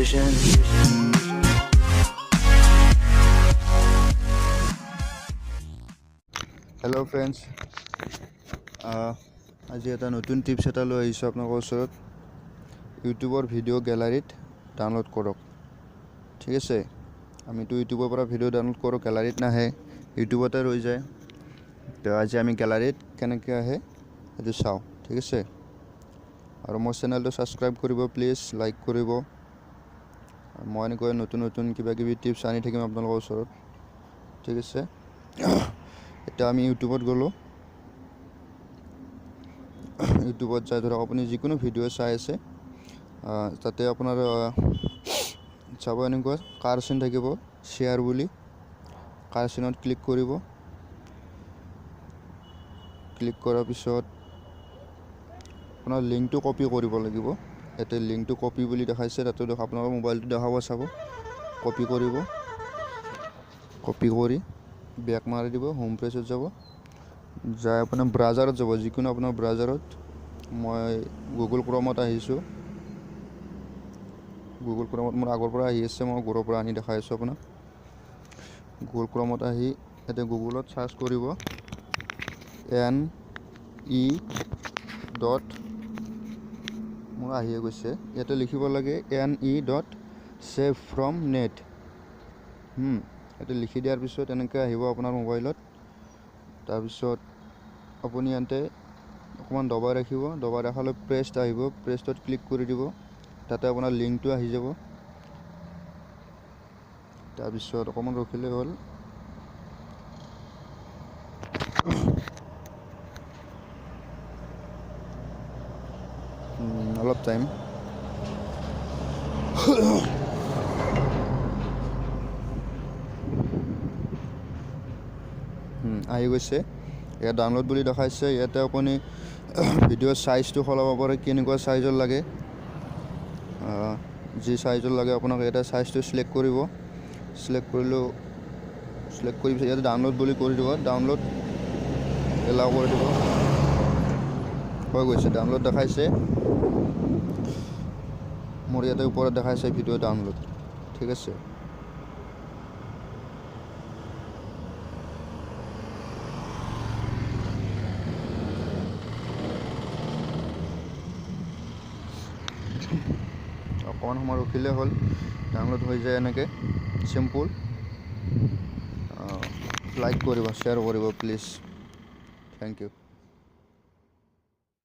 Confusion. Hello' friends, আজি এটা নতুন টিপছ এটা লৈ আহিছোঁ আপোনালোকৰ ওচৰত। ইউটিউবৰ ভিডিঅ' গেলাৰীত ডাউনলোড কৰক, ঠিক আছে? আমিতো ইউটিউবৰ পৰা ভিডিঅ' ডাউনলোড কৰোঁ, গেলাৰীত নাহে, ইউটিউবতে ৰৈ যায়। তো আজি আমি গেলাৰীত কেনেকৈ আহে সেইটো চাওঁ, ঠিক আছে? আৰু মোৰ চেনেলটো ছাবস্ক্ৰাইব কৰিব প্লিজ, লাইক কৰিব। মই এনেকৈ নতুন নতুন কিবা কিবি টিপছ আনি থাকিম আপোনালোকৰ ওচৰত, ঠিক আছে? এতিয়া আমি ইউটিউবত গ'লোঁ। ইউটিউবত যাই ধৰক আপুনি যিকোনো ভিডিঅ' চাই আছে, তাতে আপোনাৰ চাব এনেকুৱা কাৰ চিন থাকিব, শ্বেয়াৰ বুলি। কাৰ চিনত ক্লিক কৰিব। ক্লিক কৰাৰ পিছত আপোনাৰ লিংকটো কপি কৰিব লাগিব। ইয়াতে লিংকটো কপি বুলি দেখাইছে, তাতে আপোনালোকৰ মোবাইলটো দেখাব, চাব। কপি কৰিব, কপি কৰি বেক মাৰি দিব, হোম পেজত যাব। যাই আপোনাৰ ব্ৰাউজাৰত যাব, যিকোনো আপোনাৰ ব্ৰাউজাৰত। মই গুগল ক্ৰমত আহিছোঁ। গুগল ক্ৰমত মোৰ আগৰ পৰা আহি আছে, মই ঘৰৰ পৰা আনি দেখাই আছোঁ আপোনাক। গুগল ক্ৰমত আহি ইয়াতে গুগলত চাৰ্চ কৰিব এন ই ডট, মোৰ আহিয়ে গৈছে। ইয়াতে লিখিব লাগে N E dot save from net. ইয়াতে লিখি দিয়াৰ পিছত এনেকৈ আহিব আপোনাৰ মোবাইলত। তাৰপিছত আপুনি ইয়াতে অকণমান দবাই ৰাখিব, দবাই ৰখালৈ প্ৰেষ্ট আহিব, প্ৰেষ্টত ক্লিক কৰি দিব, তাতে আপোনাৰ লিংকটো আহি যাব। তাৰপিছত অকণমান ৰখিলেই হ'ল। অলপ টাইম। আহি গৈছে। ইয়াত ডাউনলোড বুলি দেখাইছে। ইয়াতে আপুনি ভিডিঅ'ৰ চাইজটো সলাব পাৰে, কেনেকুৱা চাইজৰ লাগে, যি চাইজৰ লাগে আপোনাক ইয়াতে চাইজটো চিলেক্ট কৰিব। চিলেক্ট কৰিলেও, চিলেক্ট কৰি পিছত ইয়াতে ডাউনলোড বুলি কৰি দিব, ডাউনলোড এলাউ কৰি দিব। হৈ গৈছে, ডাউনলোড দেখাইছে। মোৰ ইয়াতে ওপৰত দেখাইছে ভিডিঅ' ডাউনলোড, ঠিক আছে? অকণমান সময় ৰখিলে হ'ল, ডাউনলোড হৈ যায় এনেকৈ। চিম্পুল। লাইক কৰিব, শ্বেয়াৰ কৰিব প্লিজ। Thank you.